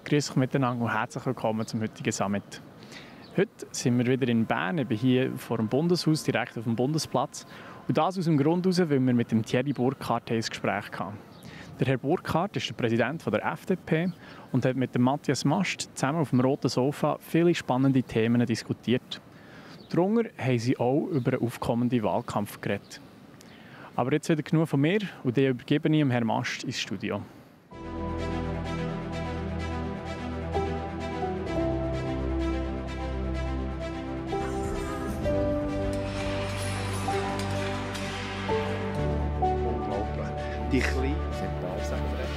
Grüß euch miteinander und herzlich willkommen zum heutigen Summit. Heute sind wir wieder in Bern, eben hier vor dem Bundeshaus, direkt auf dem Bundesplatz. Und das aus dem Grund heraus, weil wir mit dem Thierry Burkhardt ein Gespräch hatten. Der Herr Burkhardt ist der Präsident der FDP und hat mit dem Matthias Mast zusammen auf dem roten Sofa viele spannende Themen diskutiert. Darunter haben sie auch über einen aufkommenden Wahlkampf geredet. Aber jetzt wieder genug von mir und ich übergebe ihm Herrn Mast ins Studio. Die Kleinen sind da, sagen wir recht.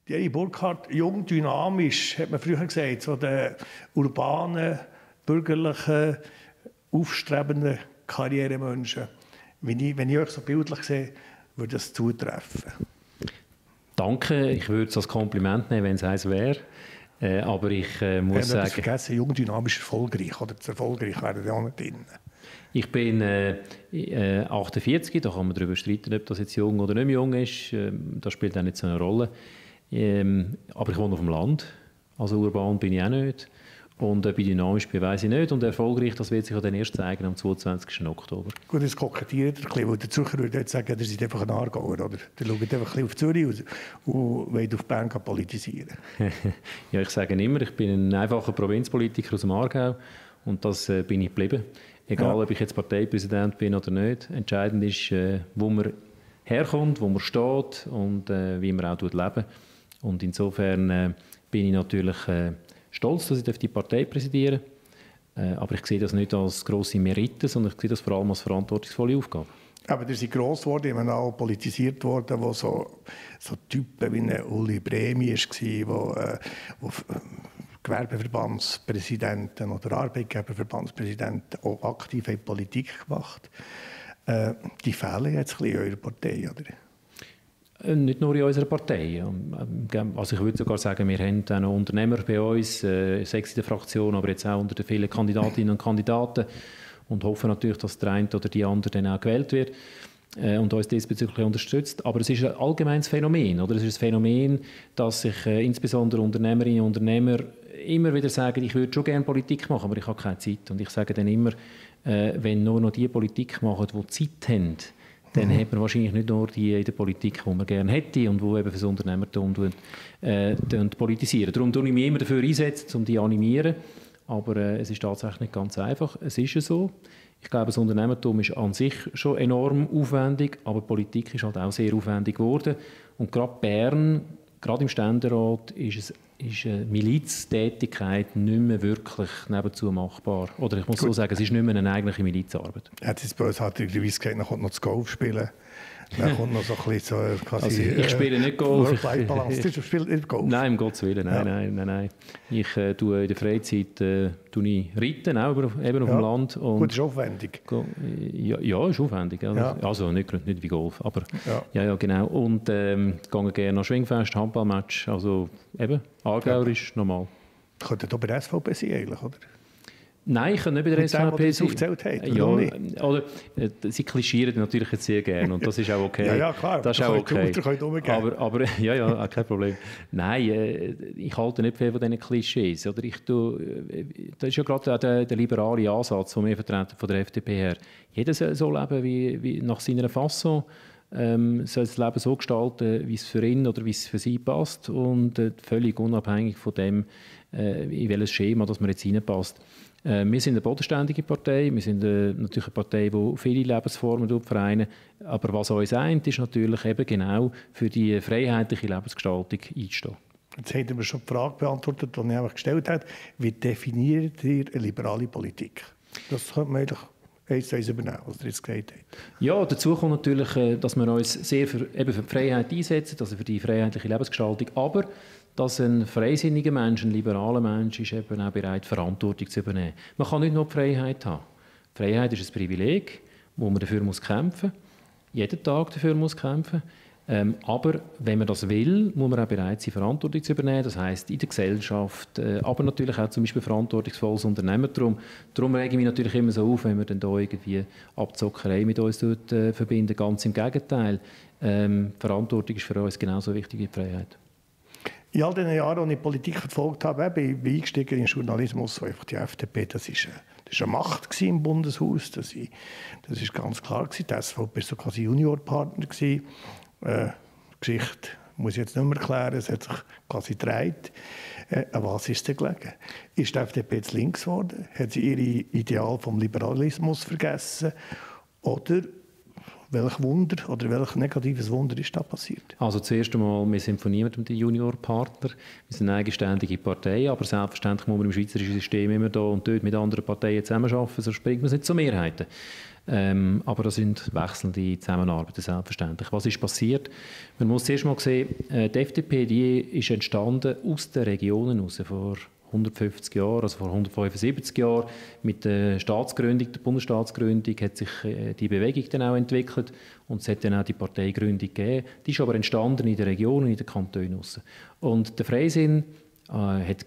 Thierry Burkhardt, jung, dynamisch, hat man früher gesagt, so der urbanen, bürgerlichen, aufstrebenden Karrieremenschen. Wenn ich euch so bildlich sehe, würde das zutreffen. Danke, ich würde es als Kompliment nehmen, wenn es eins wäre. Aber ich muss sagen... vergessen, jung, dynamisch, erfolgreich. Oder das erfolgreich wäre da auch nicht drin. Ich bin 48, da kann man darüber streiten, ob das jetzt jung oder nicht jung ist. Das spielt auch nicht so eine Rolle. Aber ich wohne auf dem Land, also urban bin ich auch nicht. Und ob ich dynamisch bin, weiss ich nicht. Und erfolgreich, das wird sich auch dann erst zeigen am 22. Oktober. Gut, das kokettiert ein bisschen, weil der Zürcher würde jetzt sagen, ihr seid einfach ein Aargauer, oder? Der schaut einfach ein bisschen auf Zürich und will auf Bern politisieren. Ja, ich sage immer, ich bin ein einfacher Provinzpolitiker aus dem Aargau und das bin ich geblieben. Egal, ob ich jetzt Parteipräsident bin oder nicht. Entscheidend ist, wo man herkommt, wo man steht und wie man auch leben. Und insofern bin ich natürlich stolz, dass ich die Partei präsidieren darf. Aber ich sehe das nicht als grosse Merite, sondern ich sehe das vor allem als verantwortungsvolle Aufgabe. Aber ihr seid gross geworden, immer auch politisiert worden, wo so Typen wie ein Uli Bremi war, wo Gewerbeverbandspräsidenten oder Arbeitgeberverbandspräsidenten auch aktiv in Politik gemacht. Die fehlen jetzt ein bisschen in eurer Partei, oder? Nicht nur in unserer Partei. Also ich würde sogar sagen, wir haben auch noch Unternehmer bei uns, sei es in der Fraktion, aber jetzt auch unter den vielen Kandidatinnen und Kandidaten und hoffen natürlich, dass der eine oder die andere dann auch gewählt wird und uns diesbezüglich unterstützt. Aber es ist ein allgemeines Phänomen, oder? Es ist ein Phänomen, dass sich insbesondere Unternehmerinnen und Unternehmer immer wieder sagen, ich würde schon gerne Politik machen, aber ich habe keine Zeit. Und ich sage dann immer, wenn nur noch die Politik machen, die Zeit haben, dann hat man wahrscheinlich nicht nur die in der Politik, die man gerne hätte und die eben für das Unternehmertum politisieren. Darum tue ich mich immer dafür einsetzen, um die zu animieren. Aber es ist tatsächlich nicht ganz einfach. Es ist ja so. Ich glaube, das Unternehmertum ist an sich schon enorm aufwendig, aber Politik ist halt auch sehr aufwendig geworden. Und gerade Bern, gerade im Ständerat, ist Miliztätigkeit nicht mehr wirklich nebenzu machbar. Oder ich muss so sagen, es ist nicht mehr eine eigentliche Milizarbeit. Hat es bösartigerweise gesagt, dann kommt noch das Golf spielen. Dann kommt noch so ein bisschen so quasi... Also ich spiele nicht Golf. Work-Life-Balance. Du spielst nicht Golf? Nein, um Gottes Willen. Nein. Ich tue in der Freizeit reiten, auch eben auf dem Land. Und gut, ist aufwendig. Ja, ist aufwendig. Ja. Also nicht wie Golf, aber ja genau. Und gehe gerne nach Schwingfest, Handballmatch, also eben, Aargauer ist normal. Könnte doch bei der SVP sein eigentlich, oder? Nein, ich kann nicht bei der SVP sein. Oder sie klischieren natürlich jetzt sehr gerne und das ist auch okay. Ja, klar. Das ist auch okay. Aber ja, kein Problem. Nein, ich halte nicht viel von diesen Klischees. Oder das ist ja gerade der liberale Ansatz, den wir vertreten von der FDP her. Jeder soll so leben wie nach seiner Fasson. Soll das Leben so gestalten, wie es für ihn oder wie es für sie passt und völlig unabhängig von dem, in welches Schema das man jetzt reinpasst. Wir sind eine bodenständige Partei, wir sind natürlich eine Partei, die viele Lebensformen vereint, aber was uns eint, ist natürlich eben genau für die freiheitliche Lebensgestaltung einzustehen. Jetzt haben wir schon die Frage beantwortet, die ich einfach gestellt habe. Wie definiert ihr eine liberale Politik? Das könnte man eigentlich eins übernehmen, was ihr jetzt gesagt habt. Ja, dazu kommt natürlich, dass wir uns sehr für die Freiheit einsetzen, also für die freiheitliche Lebensgestaltung, aber dass ein freisinniger Mensch, ein liberaler Mensch, ist eben auch bereit, Verantwortung zu übernehmen. Man kann nicht nur die Freiheit haben. Die Freiheit ist ein Privileg, wo man dafür kämpfen muss, jeden Tag dafür kämpfen muss. Aber wenn man das will, muss man auch bereit sein, Verantwortung zu übernehmen. Das heisst, in der Gesellschaft, aber natürlich auch zum Beispiel verantwortungsvolles Unternehmertum. Darum rege ich mich natürlich immer so auf, wenn wir dann da irgendwie Abzockerei mit uns verbinden. Ganz im Gegenteil. Verantwortung ist für uns genauso wichtig wie die Freiheit. In all den Jahren, als ich Politik verfolgt habe, bin ich eingestiegen in den Journalismus, wo einfach die FDP, das ist eine Macht im Bundeshaus, das ist ganz klar gewesen. Die SVP war so quasi Juniorpartner gewesen. Geschichte muss ich jetzt nicht mehr erklären, es hat sich quasi gedreht. An was ist es denn gelegen? Ist die FDP jetzt links geworden? Hat sie ihre Ideal vom Liberalismus vergessen? Oder welch Wunder oder welch negatives Wunder ist da passiert? Also zuerst einmal, wir sind von niemandem der Juniorpartner. Wir sind eine eigenständige Partei, aber selbstverständlich muss man im schweizerischen System immer da und dort mit anderen Parteien zusammenarbeiten, sonst bringt man es nicht zu Mehrheiten. Aber das sind wechselnde Zusammenarbeiten, selbstverständlich. Was ist passiert? Man muss zuerst mal sehen, die FDP die ist entstanden aus den Regionen heraus, vor 150 Jahren, also vor 175 Jahren. Mit der Staatsgründung, der Bundesstaatsgründung, hat sich die Bewegung dann auch entwickelt und es hat dann auch die Parteigründung gegeben. Die ist aber entstanden in den Regionen, in den Kantonen heraus. Und der Freisinn hat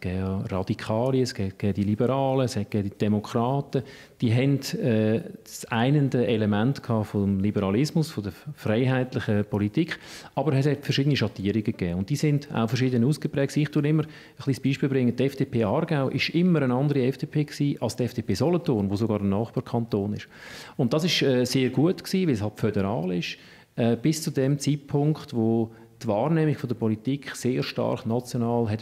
Radikale, es hat die Liberalen, es hat die Demokraten. Die haben das einende Element vom Liberalismus, von der freiheitlichen Politik, aber es hat verschiedene Schattierungen gegeben. Und die sind auch verschieden ausgeprägt. Ich bringe immer ein kleines Beispiel bringen. Die FDP Aargau war immer eine andere FDP gewesen als die FDP Solothurn, wo sogar ein Nachbarkanton ist. Und das ist sehr gut gewesen, weil es halt föderal ist, bis zu dem Zeitpunkt, wo die Wahrnehmung von der Politik sehr stark national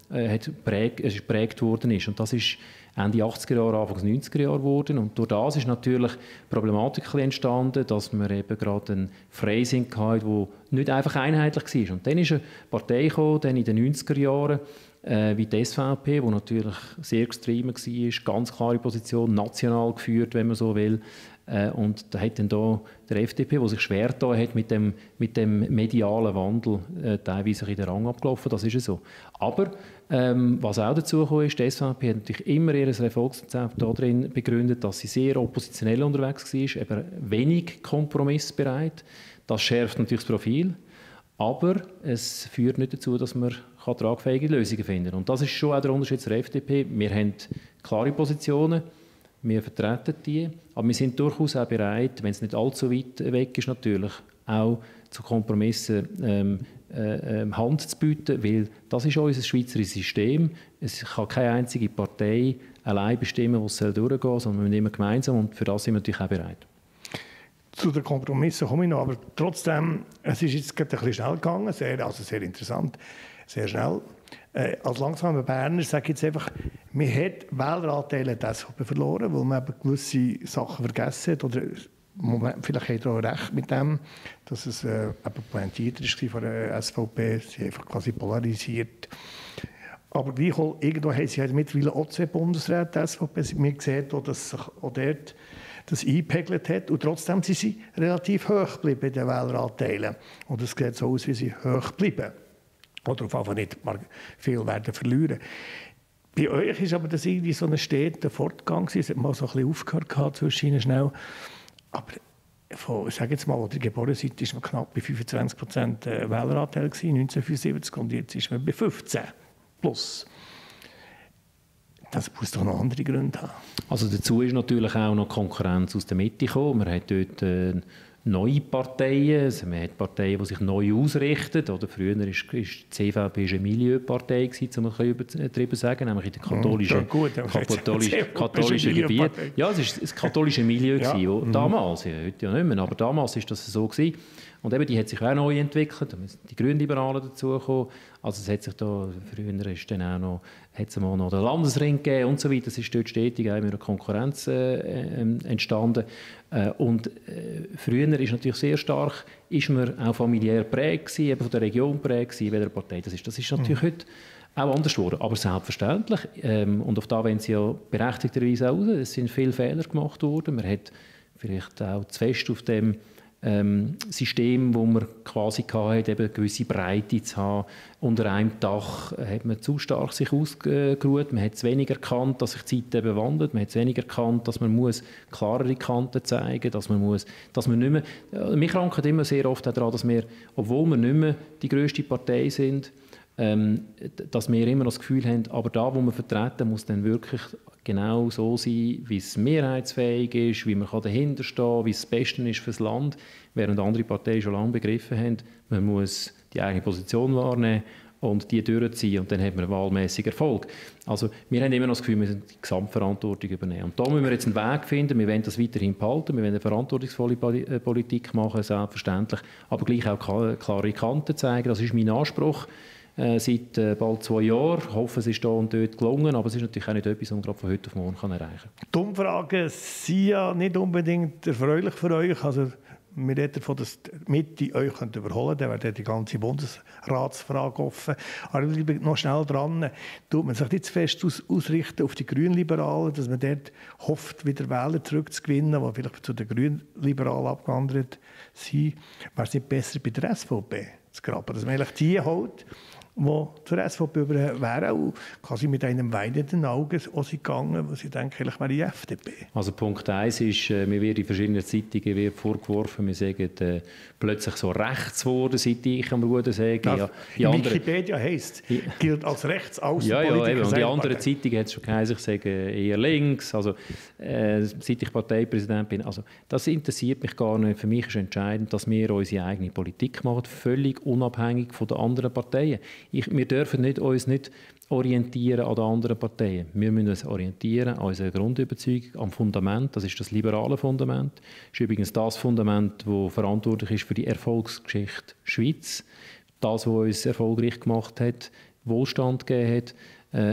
geprägt worden ist. Und das ist Ende 80er Jahre, Anfang 90er Jahre geworden. Und durch das ist natürlich Problematik entstanden, dass wir eben gerade einen Freisinn hatten, der nicht einfach einheitlich war. Und dann ist eine Partei gekommen, dann in den 90er Jahren, wie die SVP, die natürlich sehr extrem war, ganz klare Position, national geführt, wenn man so will. Und da hat dann da der FDP, der sich schwer getan hat mit dem medialen Wandel, teilweise in den Rang abgelaufen. Das ist ja so. Aber was auch dazu kam, ist, die SVP hat natürlich immer ihr Erfolgsrezept darin begründet, dass sie sehr oppositionell unterwegs war, eben wenig kompromissbereit. Das schärft natürlich das Profil. Aber es führt nicht dazu, dass man tragfähige Lösungen finden kann. Und das ist schon auch der Unterschied zur FDP. Wir haben klare Positionen, wir vertreten die, aber wir sind durchaus auch bereit, wenn es nicht allzu weit weg ist, natürlich auch zu Kompromissen Hand zu bieten, weil das ist unser schweizerisches System. Es kann keine einzige Partei allein bestimmen, wo es durchgehen soll, sondern wir sind immer gemeinsam und für das sind wir natürlich auch bereit. Zu den Kompromissen komme ich noch, aber trotzdem, es ist jetzt gerade ein bisschen schnell gegangen, sehr interessant, sehr schnell. Als langsamer Berner sage ich jetzt einfach, man hat Wähleranteile der SVP verloren, weil man eben gewisse Sachen vergessen hat. Oder vielleicht hat er auch recht mit dem, dass es eben pointierter war von der SVP. Sie einfach quasi polarisiert. Aber gleichwohl, irgendwo haben sie mittlerweile auch 2 Bundesräte der SVP. Man sieht auch, dass sich auch dort das eingepegelt hat. Und trotzdem sind sie relativ hoch geblieben bei den Wähleranteilen. Und es sieht so aus, wie sie hoch bleiben. Oder auf jeden Fall nicht viel werden verlieren. Bei euch ist aber das irgendwie so ein steter Fortgang. Es hat mal so ein bisschen aufgehört zwischen ihnen schnell. Aber ich sage jetzt mal, als ihr geboren seid, war man knapp bei 25% Wähleranteil 1975 und jetzt ist man bei 15 plus. Das muss doch noch andere Gründe haben. Also dazu ist natürlich auch noch Konkurrenz aus der Mitte gekommen. Man hat dort neue Parteien, also man hat Parteien, die sich neu ausrichten. Oder früher war die CVP eine Milieupartei, um ein bisschen übertrieben zu sagen, nämlich in der katholischen Gebiet. Ja, es war das katholische Milieu, ja. Damals, ja, heute ja nicht mehr, aber damals war das so gewesen. Und eben, die hat sich auch neu entwickelt, da sind die Grünliberalen dazugekommen. Also es hat sich da, früher ist dann auch noch, hat es mal noch den Landesring gegeben und so weiter. Es ist dort stetig auch immer eine Konkurrenz entstanden. Und früher ist natürlich sehr stark, ist man auch familiär prägt, eben von der Region prägt, in welcher Partei das ist. Das ist natürlich heute auch anders geworden. Aber selbstverständlich, und auf da wollen sie ja berechtigterweise auch raus, es sind viele Fehler gemacht worden. Man hat vielleicht auch zu fest auf dem System, wo man quasi hatte, eben eine gewisse Breite zu haben. Unter einem Dach hat man zu stark sich ausgeruht, man hat zu wenig erkannt, dass sich die Zeit eben wandelt, man hat zu wenig erkannt, dass man muss klarere Kanten zeigen muss, dass man nicht mehr... Wir kranken immer sehr oft daran, dass wir, obwohl wir nicht mehr die grösste Partei sind, dass wir immer noch das Gefühl haben, aber da, wo wir vertreten, muss dann wirklich genau so sein, wie es mehrheitsfähig ist, wie man dahinter stehen kann, wie es das Beste ist für das Land, während andere Parteien schon lange begriffen haben, man muss die eigene Position wahrnehmen und die durchziehen und dann hat man wahlmäßig Erfolg. Also wir haben immer noch das Gefühl, wir müssen die Gesamtverantwortung übernehmen. Und da müssen wir jetzt einen Weg finden, wir wollen das weiterhin behalten, wir wollen eine verantwortungsvolle Politik machen, selbstverständlich, aber gleich auch klare Kanten zeigen, das ist mein Anspruch. Seit bald 2 Jahren. Ich hoffe, es ist da und dort gelungen, aber es ist natürlich auch nicht etwas, was man gerade von heute auf morgen erreichen kann. Die Umfragen sind ja nicht unbedingt erfreulich für euch. Also, wir reden davon, dass die Mitte euch überholen könnte. Dann wäre die ganze Bundesratsfrage offen. Aber ich bleibe noch schnell dran. Tut man sich nicht zu fest ausrichten auf die Grünliberalen, dass man dort hofft, wieder Wähler zurückzugewinnen, die vielleicht zu den Grünliberalen abgewandert sind? Wäre es nicht besser bei der SVP zu graben, dass man eigentlich die holt, die zur SVP über wären, und quasi mit einem weinenden Auge gegangen, wo sie denken, eigentlich wäre die FDP. Also Punkt 1 ist, mir wird in verschiedenen Zeitungen vorgeworfen, wir sagen plötzlich so rechts geworden, seit ich am Ruder sage. Ja, in Wikipedia heisst es, gilt als Rechtsaußenpolitiker. Ja, und die anderen Zeitungen hat es schon geheißen, ich sage eher links, also seit ich Parteipräsident bin. Also das interessiert mich gar nicht. Für mich ist entscheidend, dass wir unsere eigene Politik machen, völlig unabhängig von den anderen Parteien. Wir dürfen uns nicht orientieren an den anderen Parteien. Wir müssen uns orientieren an unserer Grundüberzeugung, am Fundament. Das ist das liberale Fundament. Das ist übrigens das Fundament, das verantwortlich ist für die Erfolgsgeschichte Schweiz. Das, was uns erfolgreich gemacht hat, Wohlstand gegeben hat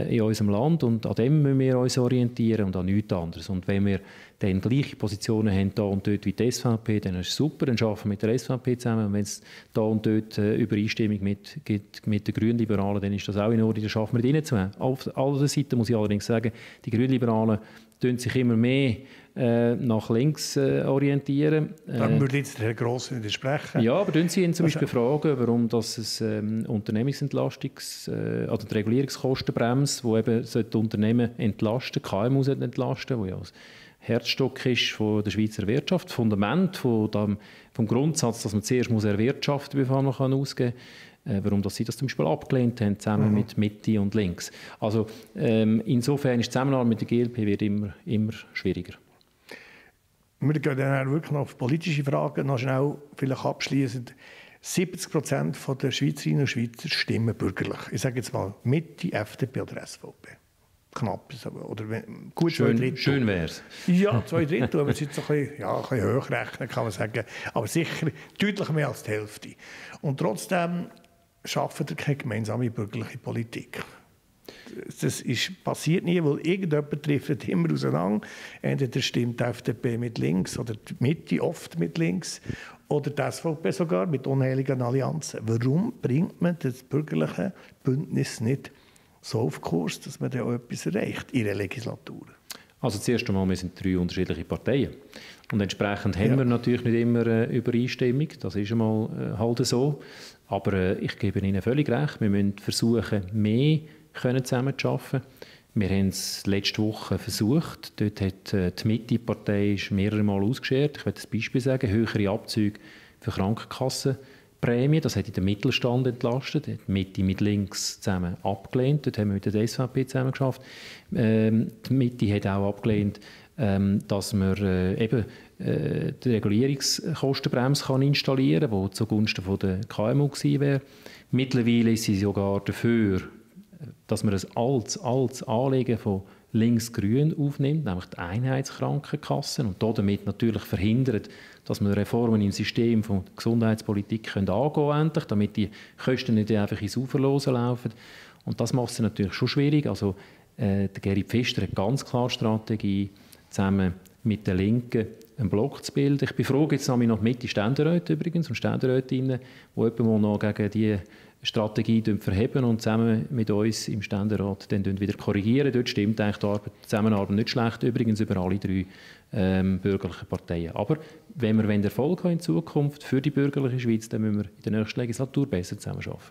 in unserem Land. Und an dem müssen wir uns orientieren und an nichts anderes. Und wenn wir dann gleiche Positionen haben, da und dort wie die SVP, dann ist es super, dann arbeiten wir mit der SVP zusammen. Und wenn es da und dort Übereinstimmung gibt mit den Grünliberalen, dann ist das auch in Ordnung, dann arbeiten wir mit ihnen zusammen. Auf der anderen Seite muss ich allerdings sagen, die Grünliberalen tun sich immer mehr nach links orientieren. Dann würde jetzt der Herr Gross widersprechen. Ja, aber tun Sie ihn zum Beispiel fragen, warum das es Unternehmensentlastungs- oder die Regulierungskostenbremse, die eben die Unternehmen entlasten, KMU entlasten, die ja das Herzstück ist von der Schweizer Wirtschaft, das Fundament vom Grundsatz, dass man zuerst erwirtschaften muss, bevor man ausgeben kann. Warum dass sie das zum Beispiel abgelehnt haben, zusammen mit Mitte und Links. Also insofern ist die Zusammenarbeit mit der GLP wird immer schwieriger. Wir gehen dann wirklich noch auf politische Fragen, noch schnell vielleicht abschließend. 70% der Schweizerinnen und Schweizer stimmen bürgerlich. Ich sage jetzt mal Mitte, FDP oder SVP. Knapp, oder gut 2 Drittel. Schön wäre es. Ja, 2 Drittel, aber es ist so ein bisschen hochrechnen, kann man sagen. Aber sicher deutlich mehr als die Hälfte. Und trotzdem schaffen wir keine gemeinsame bürgerliche Politik. Das passiert nie, weil irgendjemand trifft immer auseinander. Entweder stimmt die FDP mit links oder die Mitte oft mit links oder die SVP sogar mit unheiligen Allianzen. Warum bringt man das bürgerliche Bündnis nicht so auf Kurs, dass man dann auch etwas erreicht in der Legislatur? Also zuerst einmal, wir sind 3 unterschiedliche Parteien. Und entsprechend haben wir natürlich nicht immer Übereinstimmung. Das ist einmal halt so. Aber ich gebe Ihnen völlig recht. Wir müssen versuchen, mehr zusammen zu arbeiten. Wir haben es letzte Woche versucht. Dort hat die Mitte-Partei mehrere Mal ausgeschert. Ich werde ein Beispiel sagen. Höhere Abzüge für Krankenkassenprämien. Das hat den Mittelstand entlastet. Die Mitte mit links zusammen abgelehnt. Dort haben wir mit der SVP zusammen geschafft. Die Mitte hat auch abgelehnt, dass man die Regulierungskostenbremse installieren kann, die zugunsten der KMU gewesen wäre. Mittlerweile ist sie sogar dafür, dass man ein altes Anliegen von links-grün aufnimmt, nämlich die Einheitskrankenkassen, und damit natürlich verhindert, dass man Reformen im System der Gesundheitspolitik angehen können, damit die Kosten nicht einfach ins Uferlose laufen. Und das macht es natürlich schon schwierig. Also, der Gerrit Pfister hat ganz klar Strategie, zusammen mit den Linken einen Block zu bilden. Ich befrage jetzt noch Mitte Ständeräte übrigens und Ständerätinnen, die noch gegen die Strategie verheben und zusammen mit uns im Ständerat dann wieder korrigieren. Dort stimmt eigentlich die Zusammenarbeit nicht schlecht, übrigens über alle 3 bürgerlichen Parteien. Aber wenn wir Erfolg haben in Zukunft für die bürgerliche Schweiz, dann müssen wir in der nächsten Legislatur besser zusammenarbeiten.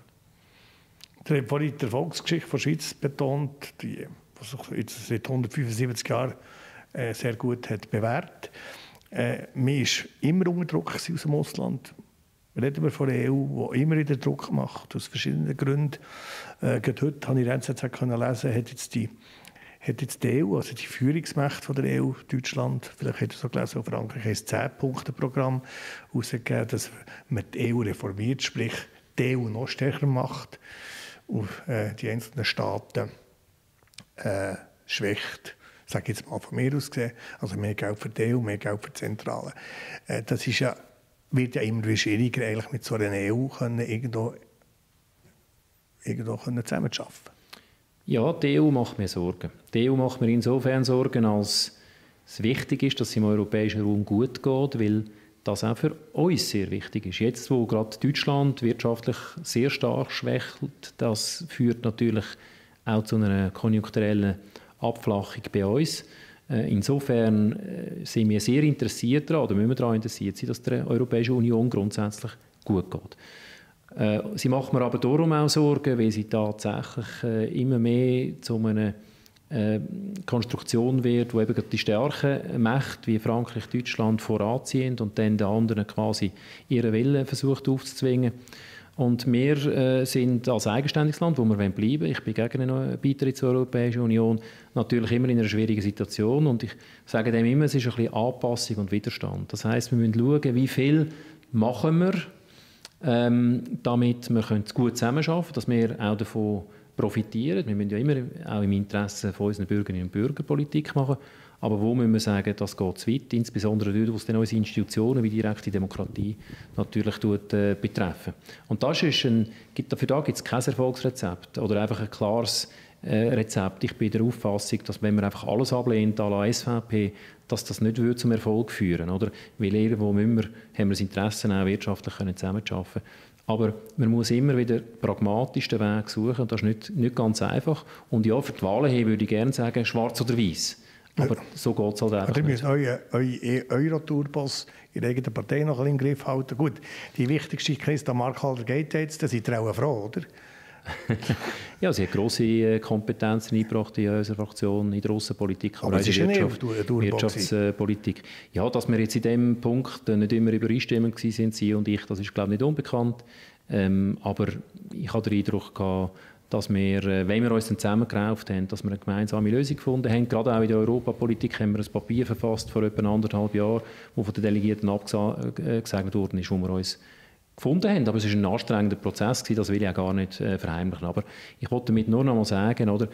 Sie haben vorhin die Erfolgsgeschichte der Schweiz betont, die sich jetzt seit 175 Jahren sehr gut hat bewährt. Man war immer unter Druck aus dem Ausland. Reden wir von der EU, die immer wieder Druck macht, aus verschiedenen Gründen. Gerade heute habe ich in der NZZ lesen, hat jetzt die EU, also die Führungsmacht von der EU, Deutschland, vielleicht hat er so gelesen, auch Frankreich, ein 10-Punkte-Programm herausgegeben, dass man die EU reformiert, sprich die EU noch stärker macht und die einzelnen Staaten schwächt. Ich sage jetzt mal von mir aus gesehen, also mehr Geld für die EU, mehr Geld für die Zentrale. Das ist ja, wird ja immer schwieriger, eigentlich mit so einer EU irgendwo zusammenzuarbeiten. Ja, die EU macht mir Sorgen. Die EU macht mir insofern Sorgen, als es wichtig ist, dass es im europäischen Raum gut geht, weil das auch für uns sehr wichtig ist. Jetzt, wo gerade Deutschland wirtschaftlich sehr stark schwächelt, das führt natürlich auch zu einer konjunkturellen Abflachung bei uns. Insofern sind wir sehr interessiert daran, oder müssen wir daran interessiert sein, dass der Europäischen Union grundsätzlich gut geht. Sie macht mir aber darum auch Sorgen, weil sie tatsächlich immer mehr zu einer Konstruktion wird, wo eben die starken Mächte wie Frankreich, Deutschland voranziehen und dann den anderen quasi ihren Willen versucht aufzuzwingen. Und wir sind als eigenständiges Land, wo wir bleiben wollen, ich bin gegen einen Beitritt zur Europäischen Union, natürlich immer in einer schwierigen Situation. Und ich sage dem immer, es ist ein bisschen Anpassung und Widerstand. Das heisst, wir müssen schauen, wie viel machen wir, damit wir gut zusammenarbeiten können, dass wir auch davon profitieren. Wir müssen ja immer auch im Interesse von unseren Bürgerinnen und Bürgern Politik machen. Aber wo müssen wir sagen, das geht zu weit, insbesondere dort, wo es dann unsere Institutionen wie direkte Demokratie natürlich betreffen. Und das ist dafür gibt es kein Erfolgsrezept oder einfach ein klares Rezept. Ich bin der Auffassung, dass wenn man einfach alles ablehnt, à la SVP, dass das nicht zum Erfolg führen würde. Weil irgendwo haben wir das Interesse, auch wirtschaftlich zusammenzuarbeiten. Aber man muss immer wieder den pragmatischsten Weg suchen und das ist nicht ganz einfach. Und ja, für die Wahlen her würde ich gerne sagen, schwarz oder weiß. Aber so geht es halt einfach nicht. Ihr müsst euren Euro-Tour-Boss in der eigenen Partei noch ein bisschen im Griff halten. Gut, die wichtigste Christa Markhalder geht jetzt, da seid ihr auch froh, oder? Ja, sie hat grosse Kompetenzen eingebracht in unserer Fraktion, in der Außenpolitik, aber es ist ja Wirtschaftspolitik. Ja, dass wir jetzt in diesem Punkt nicht immer übereinstimmend waren, sie und ich, das ist, glaube ich, nicht unbekannt. Aber ich hatte den Eindruck gehabt, dass wir, wenn wir uns dann zusammengerauft haben, dass wir eine gemeinsame Lösung gefunden haben. Gerade auch in der Europapolitik haben wir ein Papier verfasst vor etwa 1,5 Jahren, das von den Delegierten abgesegnet worden ist, wo wir uns gefunden haben. Aber es war ein anstrengender Prozess, das will ich auch gar nicht verheimlichen. Aber ich wollte damit nur noch mal sagen, oder,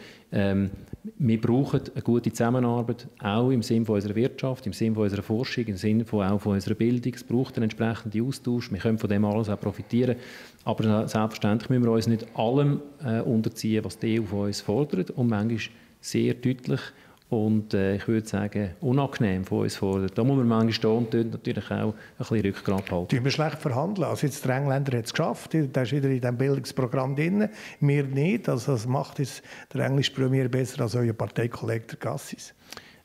wir brauchen eine gute Zusammenarbeit, auch im Sinne von unserer Wirtschaft, im Sinne von unserer Forschung, im Sinne auch von unserer Bildung. Es braucht einen entsprechenden Austausch. Wir können von dem alles auch profitieren. Aber selbstverständlich müssen wir uns nicht allem unterziehen, was die EU von uns fordert und manchmal sehr deutlich und ich würde sagen, unangenehm von uns fordert. Da muss man manchmal stehen und natürlich auch ein bisschen Rückgrat halten. Tun wir schlecht verhandeln. Also jetzt der Engländer hat es geschafft, der ist wieder in diesem Bildungsprogramm drin. Wir nicht. Also das macht jetzt der englische Premier besser als euer Parteikollege der Gassis.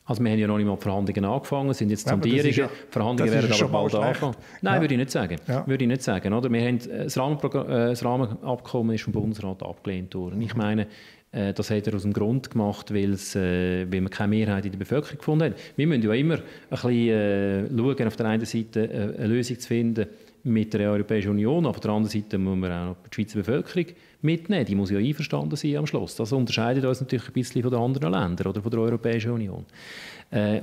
Also wir haben ja noch nicht mal die Verhandlungen angefangen, sind jetzt Sondierungen. Ja, Verhandlungen werden aber bald anfangen. Nein, ja. Würde ich nicht sagen. Ja. Würde ich nicht sagen, oder? Wir haben das Rahmenabkommen ist vom Bundesrat abgelehnt worden. Ich meine, das hat er aus dem Grund gemacht, weil wir keine Mehrheit in der Bevölkerung gefunden haben. Wir müssen ja immer ein bisschen schauen, auf der einen Seite eine Lösung zu finden mit der Europäischen Union, auf der anderen Seite muss man auch die Schweizer Bevölkerung mitnehmen. Die muss ja einverstanden sein am Schluss. Das unterscheidet uns natürlich ein bisschen von den anderen Ländern oder von der Europäischen Union.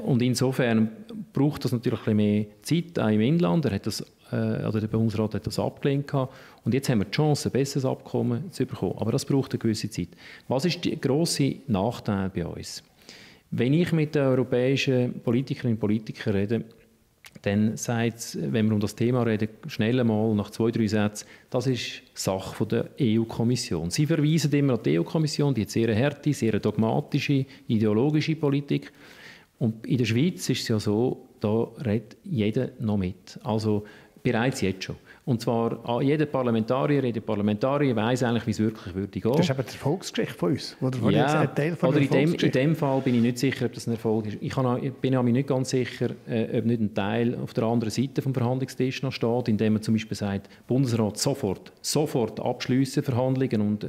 Und insofern braucht das natürlich ein bisschen mehr Zeit, auch im Inland. Der Bundesrat hat das abgelehnt gehabt. Und jetzt haben wir die Chance, ein besseres Abkommen zu bekommen. Aber das braucht eine gewisse Zeit. Was ist der grosse Nachteil bei uns? Wenn ich mit den europäischen Politikerinnen und Politikern rede, dann sagt es, wenn wir um das Thema reden, schnell einmal nach 2-3 Sätzen, das ist Sache der EU-Kommission. Sie verweisen immer an die EU-Kommission, die hat sehr harte, sehr dogmatische, ideologische Politik. Und in der Schweiz ist es ja so, da redet jeder noch mit. Also bereits jetzt schon. Und zwar jeder Parlamentarier, jede Parlamentarierin weiss eigentlich, wie es wirklich würde gehen. Das ist eben die Erfolgsgeschichte von uns. Oder Ja, ein Teil von oder der in dem Fall bin ich nicht sicher, ob das ein Erfolg ist. Ich bin mir nicht ganz sicher, ob nicht ein Teil auf der anderen Seite vom Verhandlungstisch noch steht, indem man zum Beispiel sagt, Bundesrat sofort abschliessen Verhandlungen und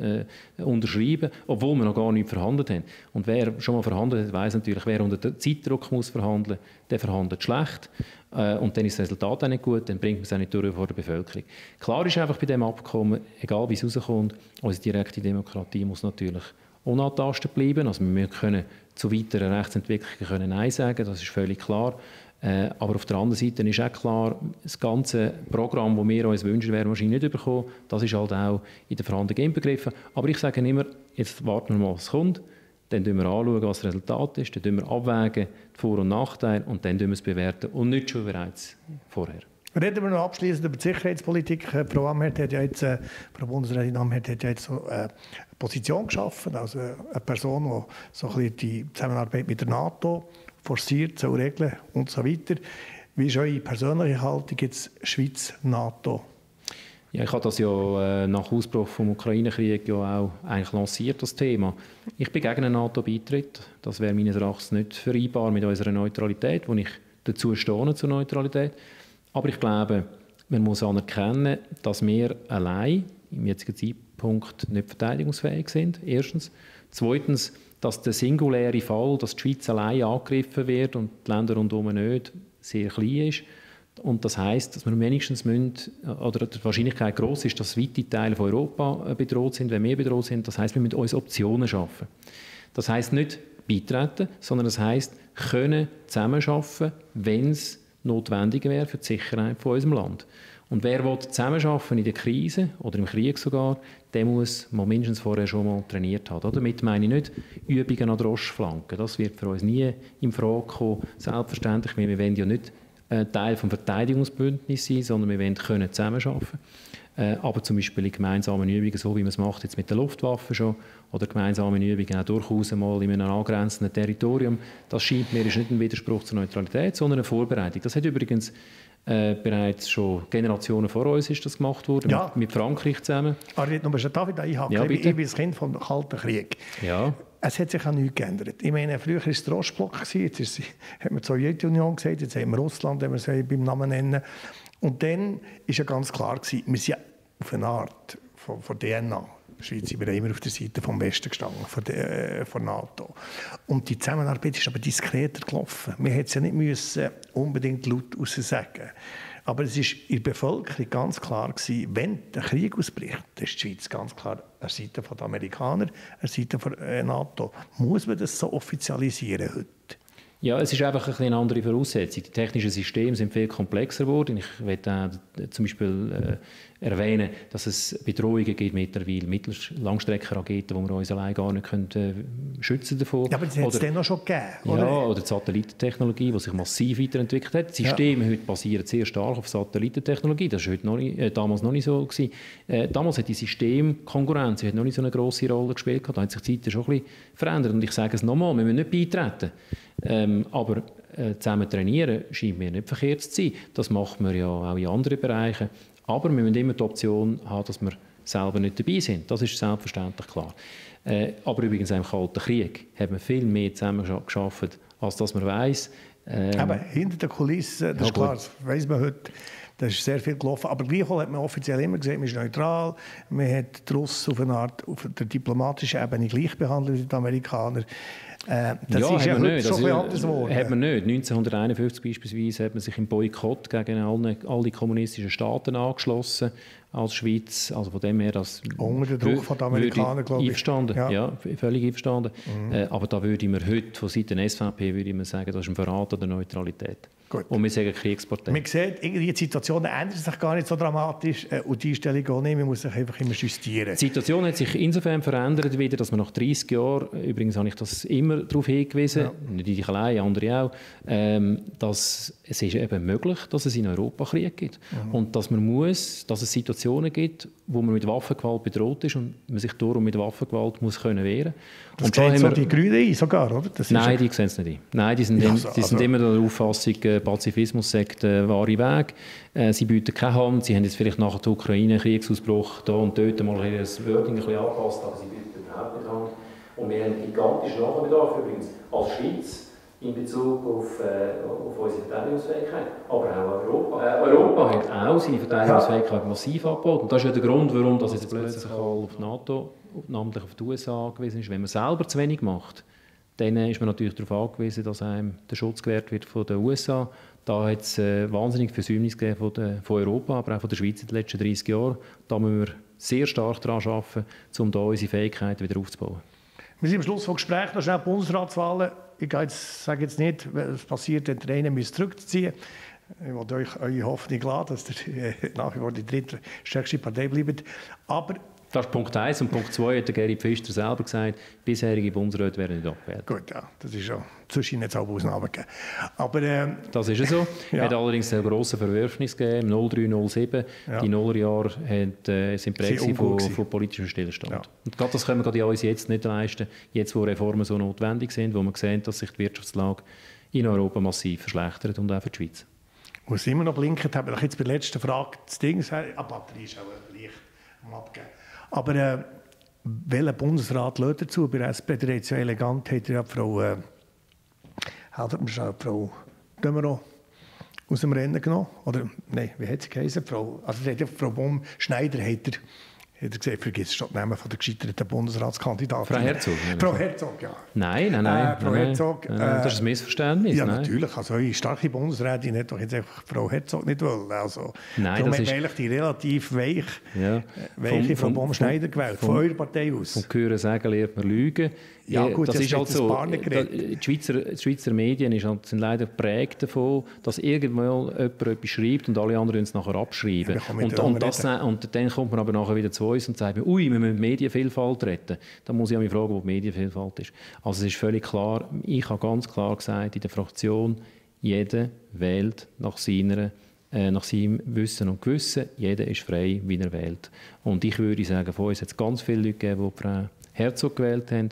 unterschreiben, obwohl wir noch gar nicht verhandelt haben. Und wer schon mal verhandelt hat, weiss natürlich, wer unter Zeitdruck muss verhandeln, der verhandelt schlecht. Und dann ist das Resultat auch nicht gut, dann bringt man es auch nicht durch vor der Bevölkerung. Klar ist einfach bei diesem Abkommen, egal wie es rauskommt, unsere direkte Demokratie muss natürlich unangetastet bleiben. Also wir können zu weiteren Rechtsentwicklungen Nein sagen, das ist völlig klar. Aber auf der anderen Seite ist auch klar, das ganze Programm, das wir uns wünschen, werden wir wahrscheinlich nicht bekommen. Das ist halt auch in den Verhandlungen inbegriffen. Aber ich sage immer, jetzt warten wir mal, was kommt. Dann schauen wir an, was das Resultat ist, dann schauen wir abwägen, die Vor- und Nachteile, und dann bewerten wir es und nicht schon bereits vorher. Reden wir noch abschließend über die Sicherheitspolitik. Frau Amherd hat ja jetzt, Frau Bundesrätin Amherd hat ja jetzt so eine Position geschaffen, also eine Person, die so ein bisschen die Zusammenarbeit mit der NATO forciert, soll regeln und so weiter. Wie ist eure persönliche Haltung jetzt Schweiz-NATO? Ja, ich habe das ja nach Ausbruch des Ukraine-Kriegs ja auch eigentlich lanciert, das Thema. Ich bin gegen einen NATO-Beitritt. Das wäre meines Erachtens nicht vereinbar mit unserer Neutralität, wo ich dazu stehe, zur Neutralität. Aber ich glaube, man muss anerkennen, dass wir allein im jetzigen Zeitpunkt nicht verteidigungsfähig sind, erstens. Zweitens, dass der singuläre Fall, dass die Schweiz allein angegriffen wird und die Länder rundherum nicht, sehr klein ist. Und das heisst, dass wir wenigstens oder die Wahrscheinlichkeit gross ist, dass weite Teile von Europa bedroht sind, wenn wir bedroht sind. Das heisst, wir müssen uns Optionen schaffen. Das heisst nicht beitreten, sondern das heisst, können zusammenarbeiten, wenn es notwendig wäre für die Sicherheit von unserem Land. Und wer zusammenarbeiten in der Krise oder im Krieg sogar, der muss man mindestens vorher schon mal trainiert haben. Damit meine ich nicht Übungen an der Ostflanke. Das wird für uns nie in Frage kommen. Selbstverständlich, wir wollen ja nicht Teil des Verteidigungsbündnisses sein, sondern wir wollen können zusammenarbeiten. Aber zum Beispiel in gemeinsamen Übungen, so wie man es macht jetzt mit den Luftwaffen schon, oder gemeinsame Übungen auch durchaus mal in einem angrenzenden Territorium, das scheint mir ist nicht ein Widerspruch zur Neutralität, sondern eine Vorbereitung. Das hat übrigens bereits schon Generationen vor uns ist das gemacht worden, ja. mit Frankreich zusammen. Aber ich darf ich da einhaken? Ja, ich bin das Kind vom Kalten Krieg. Ja. Es hat sich auch nichts geändert. Ich meine, früher war es der Ostblock, jetzt hat man die Sowjetunion gesagt, jetzt haben wir Russland, wenn wir es beim Namen nennen. Und dann war ja ganz klar, wir sind auf eine Art von DNA. Die Schweiz sind immer auf der Seite vom Westen gestanden, von NATO. Und die Zusammenarbeit ist aber diskreter gelaufen. Wir hätten es ja nicht unbedingt laut sagen. Aber es war in der Bevölkerung ganz klar gewesen, wenn der Krieg ausbricht, dann ist die Schweiz ganz klar an der Seite der Amerikaner, an der Seite der NATO. Muss man das so offizialisieren heute? Ja, es ist einfach eine andere Voraussetzung. Die technischen Systeme sind viel komplexer geworden. Ich möchte zum Beispiel erwähnen, dass es Bedrohungen gibt mittlerweile, Langstreckenraketen, die wir uns allein gar nicht schützen davor. Ja, aber das hat es dann auch schon gegeben, oder? Ja, oder die Satellitentechnologie, die sich massiv weiterentwickelt hat. Die Systeme heute basieren sehr stark auf Satellitentechnologie. Das war damals noch nicht so gewesen. Damals hat die Systemkonkurrenz noch nicht so eine grosse Rolle gespielt. Da hat sich die Zeit schon ein bisschen verändert. Und ich sage es nochmal, wir müssen nicht beitreten. Aber zusammen trainieren scheint mir nicht verkehrt zu sein. Das macht man ja auch in anderen Bereichen. Aber wir müssen immer die Option haben, dass wir selber nicht dabei sind. Das ist selbstverständlich klar. Aber übrigens im Kalten Krieg hat man viel mehr zusammen geschafft, als dass man weiss. Aber hinter den Kulissen, das ist klar, das weiss man heute. Da ist sehr viel gelaufen. Aber gleichwohl hat man offiziell immer gesagt, man ist neutral. Man hat die Russen auf der diplomatischen Ebene gleich behandelt wie die Amerikaner. Das ist ja heute schon anders geworden. Hat man nicht. 1951 beispielsweise hat man sich im Boykott gegen alle kommunistischen Staaten angeschlossen als Schweiz. Also von dem her, das unter dem Druck von den Amerikanern, glaube ich. Einverstanden. Ja, völlig einverstanden. Aber da würde man heute von Seiten der SVP würde man sagen, das ist ein Verrat an der Neutralität. Gut. Und wir sagen Kriegspartei. Man sieht, die Situationen ändern sich gar nicht so dramatisch und die Einstellung auch nicht. Man muss sich einfach immer justieren. Die Situation hat sich insofern verändert wieder, dass man nach 30 Jahren, übrigens habe ich das immer darauf hingewiesen, nicht ich allein, andere auch, dass es ist eben möglich, dass es in Europa Krieg gibt. Und dass man muss, dass es Situationen Situationen gibt, wo man mit Waffengewalt bedroht ist und man sich darum mit Waffengewalt muss können wehren. Das sehen so die Grünen ein sogar, oder? Nein, die sehen es nicht ein. Nein, die sind immer der Auffassung, Pazifismus sei der wahre Weg. Sie bieten keine Hand, sie haben jetzt vielleicht nach dem Ukraine-Kriegsausbruch da und dort mal ihr Wording ein bisschen angepasst, aber sie bieten überhaupt nicht Hand. Und wir haben gigantischen Nachholbedarf übrigens als Schweiz in Bezug auf unsere Verteidigungsfähigkeit. Aber auch Europa hat auch seine Verteidigungsfähigkeit massiv abgebaut. Und das ist ja der Grund, warum das jetzt plötzlich auf die NATO, namentlich auf die USA angewiesen ist. Wenn man selber zu wenig macht, dann ist man natürlich darauf angewiesen, dass einem der Schutz gewährt wird von den USA. Da hat es wahnsinnig Versäumnis gegeben von Europa, aber auch von der Schweiz in den letzten 30 Jahren. Da müssen wir sehr stark daran arbeiten, um da unsere Fähigkeiten wieder aufzubauen. Wir sind am Schluss des Gesprächs noch schnell Bundesratswahlen. Ich sage jetzt nicht, was passiert, wenn der eine zurückziehen müsst. Ich will euch eure Hoffnung lassen, dass ihr nach wie vor die drittstärkste Partei bleibt. Aber das ist Punkt 1. Und Punkt 2 hat der Gerhard Pfister selber gesagt, bisherige Bundesräte werden nicht abgewählt. Gut, ja, das ist ja zwischen jetzt auch Ausnahmen gegeben. Aber, das ist ja so. Ja. Hat allerdings eine grosse Verwerfnis gegeben, 03, 07. Ja. Die Nullerjahre sind prägt von politischem Stillstand. Ja. Und gerade das können wir uns jetzt nicht leisten, jetzt wo Reformen so notwendig sind, wo wir sehen, dass sich die Wirtschaftslage in Europa massiv verschlechtert und auch für die Schweiz. Wo es immer noch blinkt, haben wir jetzt bei der letzten Frage das Ding gesagt, Batterie ist auch leicht am Abgeben. Aber welcher Bundesrat lädt dazu? Bei der SP, der jetzt so elegant, hat ja Frau, helfen mir schon, Frau Dömerow aus dem Rennen genommen. Oder, nein, wie hat sie geheißen? Frau Baum-Schneider hat er gesagt, vergiss schon den Namen von der gescheiterten Bundesratskandidatin. Frau Herzog. Frau Herzog, ja. Nein. Frau Herzog. Das ist ein Missverständnis. Ja, nein. natürlich. Also, eine starke Bundesrätin hat doch jetzt einfach Frau Herzog nicht wollen. Also, nein, darum das hat ist eigentlich die relativ weiche Frau Baum-Schneider gewählt, von eurer Partei aus. Vom Hören sagen lernt man lügen. Ja, gut, das ist halt so. Die Schweizer Medien sind leider geprägt davon, dass irgendwann jemand etwas schreibt und alle anderen es nachher abschreiben. Ja, und dann kommt man aber nachher wieder zu uns und sagt, ui, wir müssen Medienvielfalt retten. Dann muss ich mich fragen, wo die Medienvielfalt ist. Also es ist völlig klar, ich habe ganz klar gesagt, in der Fraktion, jeder wählt nach seinem Wissen und Gewissen. Jeder ist frei, wie er wählt. Und ich würde sagen, von uns hat es ganz viele Leute gegeben, die Frau Herzog gewählt haben.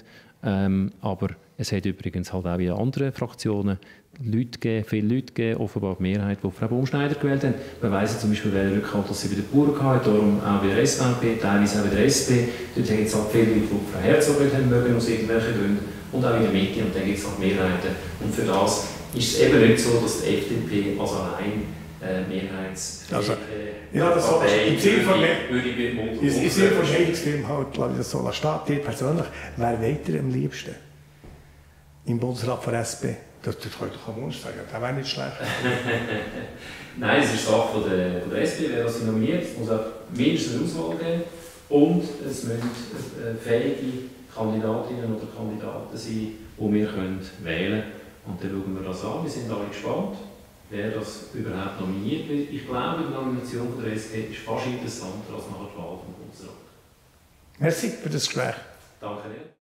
Aber es hat übrigens halt auch in anderen Fraktionen viele Leute gegeben, offenbar die Mehrheit, die Frau Baum-Schneider gewählt haben. Wir weiss zum Beispiel, welchen Rückhalt dass sie bei den Bauern hatte, darum auch bei der SVP, teilweise auch bei der SP. Dort gibt es halt viele Leute, die Frau Herzog haben mögen, aus irgendwelchen Gründen. Und auch in der Mitte, und dann gibt es halt Mehrheiten. Und für das ist es eben nicht so, dass die FDP als allein Mehrheitsfähige Partei im Sinne von Scheidungsfilm halt, lasse ich das so stehen. Persönlich, wer weiter am liebsten im Bundesrat von SP? Das kann ich doch am Wunsch sagen, das wäre nicht schlecht. Nein, es ist Sache von der SP, wer das nominiert. Es muss auch mindestens eine Auswahl geben. Und es müssen fähige Kandidatinnen oder Kandidaten sein, die wir wählen können. Und dann schauen wir das an. Wir sind alle gespannt, wer das überhaupt nominiert wird. Ich glaube, die Nomination von der SP ist fast interessanter als nach der Wahl vom Bundesrat. Merci für das Gespräch. Danke dir.